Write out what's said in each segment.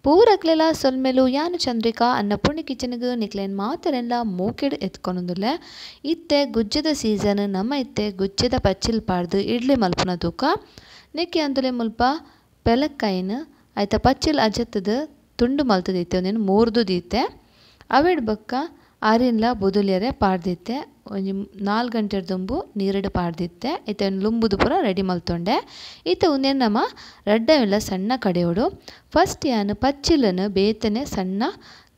ಪೂರಕ್ಲೆಲ ಸೊಲ್ಮೆಲು ಯಾನು ಚಂದ್ರಿಕಾ ಅನ್ನಪೂರ್ಣಿ ಕಿಚನ್ಗ್ ನಿಕ್ಲೆನ್ ಮಾತೆರೆನ್ಲ ಮೋಕೆಡ್ ಎತ್ಕೊನೊಂದುಲ್ಲೆ. ಇತ್ತೆ ಗುಜ್ಜೆದ ಸೀಸನ್, ನಮ್ಮ ಇತ್ತೆ ಗುಜ್ಜೆದ ಪಚ್ಚಿಲ್ ಪಾಡ್ದು ಇಡ್ಲಿ ಮಲ್ಪುನ ತೂಕ. ನೆಕ್ಕೆ ಅಂತಲೇ ಮುಲ್ಪ ಪೆಲಕ್ಕಾಯಿನ್ ಐತ ಪಚ್ಚಿಲ್ ಅಜತ್ತದ ತುಂಡು ಮಲ್ತದಿತ್ತೆ, ಒಂದೆನ್ ಮೂರ್ದು ದೀತೆ. ಅವೆಡ್ ಬೊಕ್ಕ ಅರಿನ್ಲ ಬೊದುಲ್ಯರೆ ಪಾಡ್ದಿತ್ತೆ, ಒಂಜಿ 4 ಗಂಟೆ ದುಂಬು ನೀರಿಡು ಪಾಡ್ದಿತ್ತೆ. ಇತ್ತೆ ಲುಂಬುದು ಪೂರ ರೆಡಿ ಮಲ್ತೊಂಡೆ. ಇತ್ತೆ ಉಂದೆನ್ ನಮ್ಮ ರಡ್ಡವೆಲ್ಲ ಸಣ್ಣ ಕಡೆಯೋಡು. ಫಸ್ಟ್ ಯಾನ್ ಪಚ್ಚಿಲನ್ನು ಬೇತನೆ ಸಣ್ಣ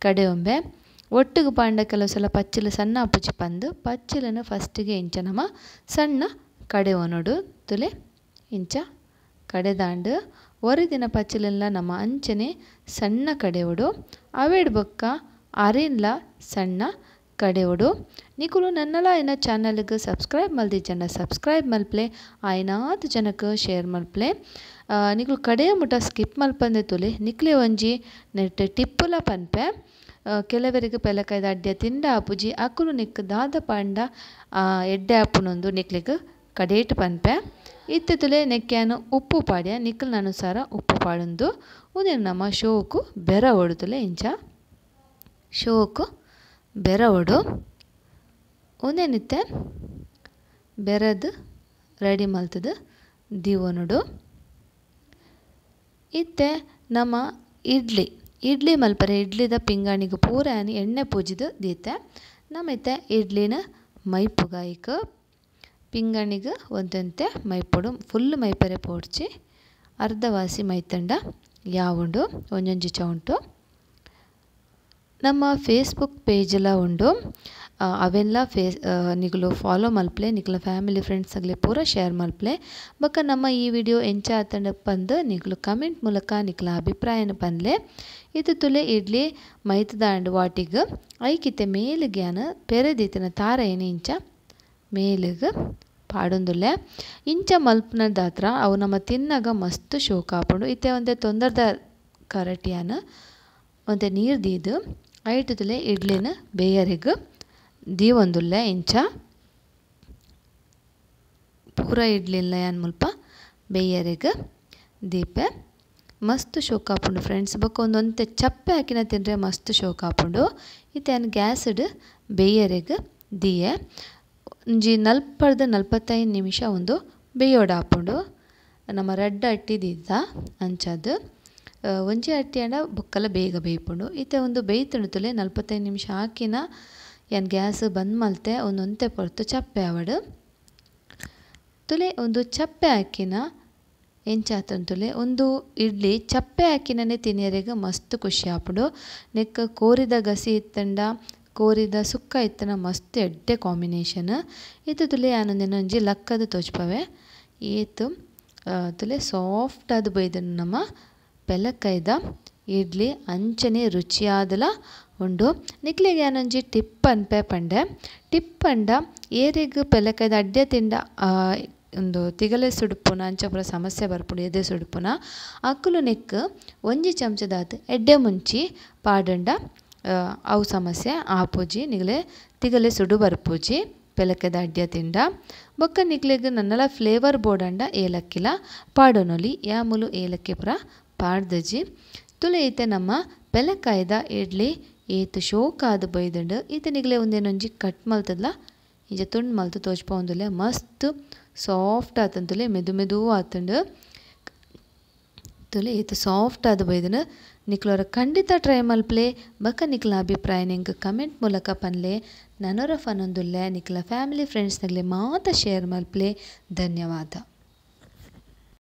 ಕಡೆಯೊಂಬೆ. ಒಟ್ಟಿಗೆ ಪಾಂಡ ಕೆಲವು ಸಲ ಪಚ್ಚಿಲು ಸಣ್ಣ ಅಪ್ಪುಜಿ ಪಂದು ಪಚ್ಚಿಲನ್ನು ಫಸ್ಟಿಗೆ ಇಂಚ ನಮ್ಮ ಸಣ್ಣ ಕಡೆಯೋನೋಡು ತುಲೆ ಇಂಚ ಕಡೆದಾಂಡು. ಒರಿದಿನ ಪಚ್ಚಿಲೆಲ್ಲ ನಮ್ಮ ಅಂಚನೆ ಸಣ್ಣ ಕಡೆಯೋಡು. ಅವೆಡ್ ಬೊಕ್ಕ ಅರಿನ್ಲ ಸಣ್ಣ ಕಡೆಯೋಡು. ನಿಕುಲು ನನ್ನಲ ಎನ್ನ ಚಾನಲ್ಗೆ ಸಬ್ಸ್ಕ್ರೈಬ್ ಮಲ್ದಿಜ್ಜಂಡ ಸಬ್ಸ್ಕ್ರೈಬ್ ಮಲ್ಪ್ಲೆ, ಆಯ್ನಾತ್ ಜನಕ್ಕೆ ಶೇರ್ ಮಲ್ಪ್ಲೆ. ನಿಕುಲು ಕಡೆಯ ಮುಟ ಸ್ಕಿಪ್ ಮಲ್ಪಂದೆ ತುಲೆ. ನಿಕ್ಲೆ ಒಂಜಿ ನೆಟ್ ಟಿಪ್ಪುಲ ಪನ್ಪೆ. ಕೆಲವರಿಗೆ ಪೆಲಕಾಯ್ದ ಅಡ್ಡೆ ತಿಂಡ ಆಪುಜಿ, ಅಕುಲು ನಿಕ್ ದಾದ ಪಾಂಡ ಎಡ್ಡೆ ಆಪುನೊಂದು ನಿಕ್ಲೆಗ್ ಕಡೇಟ್ ಪನ್ಪೆ. ಇತ್ತೆ ತುಲೆ ನೆಕ್ಕ್ಯಾನು ಉಪ್ಪು ಪಾಡ್ಯ, ನಿಕ್ಲ್ನ ಅನುಸಾರ ಉಪ್ಪು ಪಾಡೊಂದು. ಉಂದೆನ್ ನಮ್ಮ ಶೋಕು ಬೆರ ಒಡುತುಲೆ ಇಂಚ ಶೋಕು ಬೆರವಡು. ಉಂದೆನಿತ್ತೆ ಬೆರದು ರೆಡಿ ಮಲ್ತದು ದೀವೊನುಡು. ಇತ್ತೆ ನಮ್ಮ ಇಡ್ಲಿ ಇಡ್ಲಿ ಮಲ್ಪರೆ ಇಡ್ಲಿದ ಪಿಂಗಾಣಿಗೆ ಪೂರ ಎಣ್ಣೆ ಪೂಜಿದು ದೀತೆ. ನಮ್ಮ ಇತ್ತೆ ಇಡ್ಲಿನ ಮೈಪುಗಾಯಿಕ್ ಪಿಂಗಾಣಿಗೆ ಒಂದಂತೆ ಮೈಪೊಡು. ಫುಲ್ ಮೈಪರೆ ಪೋಡ್ಚಿ, ಅರ್ಧವಾಸಿ ಮೈತಂಡ ಯಾವುಂಡು ಒಂಜೊಂಜಿ ಚೌಂಟು. ನಮ್ಮ ಫೇಸ್ಬುಕ್ ಪೇಜೆಲ್ಲ ಉಂಡು, ಅವೆಲ್ಲ ನಿಕುಲು ಫಾಲೋ ಮಲ್ಪ್ಲೆ, ನಿಕುಲ ಫ್ಯಾಮಿಲಿ ಫ್ರೆಂಡ್ಸ್ ಆಗಲಿ ಪೂರ ಶೇರ್ ಮಲ್ಪ್ಲೆ. ಬೊಕ್ಕ ನಮ್ಮ ಈ ವಿಡಿಯೋ ಎಂಚ ಆತಂಡ ಪಂದು ನಿಕುಲು ಕಮೆಂಟ್ ಮೂಲಕ ನಿಕುಲ ಅಭಿಪ್ರಾಯನ ಪನ್ಲೆ. ಇದು ತುಲೆ ಇಡ್ಲಿ ಮೈತದಾಂಡ್ ವಾಟಿಗ್ ಐಕಿತೆ ಮೇಲುಗ್ಯಾನ ಪೆರೆದೀತಿನ ತಾರೈನ ಇಂಚ ಮೇಲುಗ್ ಪಾಡೊಂದುಲ್ಲೆ. ಇಂಚ ಮಲ್ಪುನದಾತ್ರ ಅವು ನಮ್ಮ ತಿನ್ನಾಗ ಮಸ್ತ್ ಶೋಕ ಆಪುಂಡು. ಇತ್ತೆ ಒಂತೆ ತೊಂದರ್ದ ಕರಟಿಯಾನ ಒಂತೆ ನೀರು ದೀದು ಐಟುತುಲೆ ಇಡ್ಲಿನ ಬೇಯರಿಗ್ ದೀವೊಂದುಲ್ಲೆ. ಇಂಚ ಪೂರ ಇಡ್ಲಿನ ಯಾನ್ ಮುಲ್ಪ ಬೇಯರಿಗ್ ದೀಪೆ. ಮಸ್ತ್ ಶೋಕ ಆಪುಂಡು ಫ್ರೆಂಡ್ಸ್. ಬೊಕ್ಕ ಒಂದೊಂತೆ ಚಪ್ಪೆ ಹಾಕಿನ ತಿಂದರೆ ಮಸ್ತ್ ಶೋಕ ಆಪುಂಡು. ಇತ್ತೆ ಯಾನ್ ಗ್ಯಾಸ್ಡ್ ಬೇಯರಿಗ್ ದೀಯೆ. ಒಂಜಿ 40 45 ನಿಮಿಷ ಒಂದು ಬೇಯೋಡಾಪುಂಡು. ನಮ್ಮ ರಡ್ಡ ಅಟ್ಟಿ ದೀದ ಅಂಚಾದ್ ಒಂಜಿ ಅಟ್ಟಿ ಆಂಡ ಬೊಕ್ಕಲ ಬೇಗ ಬೇಯ್ಪುಂಡು. ಇತ್ತೆ ಒಂದು ಬೇಯ್ತುಂಡು ತುಲೆ 45 ನಿಮಿಷ ಹಾಕಿನ ಯಾನ್ ಗ್ಯಾಸ್ ಬಂದ್ ಮಲ್ತೆ. ಒಂದೊಂತೆ ಪೊರ್ತು ಚಪ್ಪೆ ಆವಡು ತುಲೆ. ಒಂದು ಚಪ್ಪೆ ಹಾಕಿನ ಎಂಚಾತಂತುಲೆ ಒಂದು ಇಡ್ಲಿ ಚಪ್ಪೆ ಹಾಕಿನೇ ತಿನ್ಯರೆಗ್ ಮಸ್ತ್ ಖುಷಿ ಆಪುಂಡು. ನೆಕ್ ಕೋರಿದ ಗಸಿ ಇತ್ತಂಡ ಕೋರಿದ ಸುಕ್ಕ ಇತ್ತನ ಮಸ್ತ್ ಎಡ್ಡೆ ಕಾಂಬಿನೇಷನ್. ಇತ್ತು ತುಲೆ ಯಾನೊಂದಿನ ಒಂಜಿ ಲಕ್ಕದ ತೋಜ್ಪವೆ. ಏತು ತುಲೆ ಸಾಫ್ಟ್ ಆದ್ ಬೈದನು ನಮ್ಮ ಪೆಲಕಾಯ್ದ ಇಡ್ಲಿ ಅಂಚನೆ ರುಚಿಯಾದಲ ಉಂಡು. ನಿಕ್ಲೆಗ್ ಯಾನೊಂಜಿ ಟಿಪ್ ಪನ್ಪೆ ಪಂಡೆ. ಟಿಪ್ ಪಂಡ ಏರೆಗ್ ಪೆಲಕಾಯ್ದ ಅಡ್ಡೆ ತಿಂಡ ಒಂದು ತಿಗಲೆ ಸುಡುಪುನ ಅಂಚ ಪೂರ ಸಮಸ್ಯೆ ಬರ್ಪುಂಡು, ಎದೆ ಸುಡುಪುನ ಅಕುಲು ನೆಕ್ ಒಂಜಿ ಚಮಚದಾತ್ ಎಡ್ಡೆ ಮುಂಚಿ ಪಾಡಂಡ ಅವು ಸಮಸ್ಯೆ ಆಪುಜಿ, ನಿಗಲೆ ತಿಗಲೆ ಸುಡು ಬರ್ಪುಜಿ ಪೆಲಕಾಯ್ದ ಅಡ್ಡೆ ತಿಂಡ. ಬೊಕ್ಕ ನಿಕ್ಲೆಗ್ ನನ್ನಲ ಫ್ಲೇವರ್ ಬೋಡಂಡ ಏಲಕ್ಕಿಲ ಪಾಡೊನೊಲಿ, ಯಾಮುಲು ಏಲಕ್ಕಿ ಪೂರ ಪಾಡ್ದಜಿ. ತುಲೆ ಇತ್ತೆ ನಮ್ಮ ಪೆಲಕಾಯ್ದ ಇಡ್ಲಿ ಏತ್ ಶೋಕಾದ್ ಬೈದುಂಡು. ಇತ್ತೆ ನಿಗಲೆ ಒಂದೇನೊಂಜಿ ಕಟ್ ಮಲ್ತದ್ಲ ಇಂಚ ತುಂಡು ಮಲ್ತು ತೋಜ್ಪೊಂದುಲ್ಲೆ. ಮಸ್ತ್ ಸಾಫ್ಟ್ ಆತಂತುಲೆ, ಮೆದು ಮೆದು ಆತುಂಡು ತುಲೆ. ಏತ್ ಸಾಫ್ಟ್ ಆದ್ ಬೈದುಂಡು. ನಿಕ್ಲೊರ ಖಂಡಿತ ಟ್ರೈ ಮಲ್ಪ್ಲೆ. ಬೊಕ್ಕ ನಿಕ್ಲ ಅಭಿಪ್ರಾಯ ನಿಂಕ್ ಕಮೆಂಟ್ ಮೂಲಕ ಪನ್ಲೆ. ನನೊರ ಫನೊಂದುಲ್ಲೆ. ನಿಕ್ಲ ಫ್ಯಾಮಿಲಿ ಫ್ರೆಂಡ್ಸ್ ನಗಲೆ ಮಾತ ಶೇರ್ ಮಲ್ಪ್ಲೆ. ಧನ್ಯವಾದ.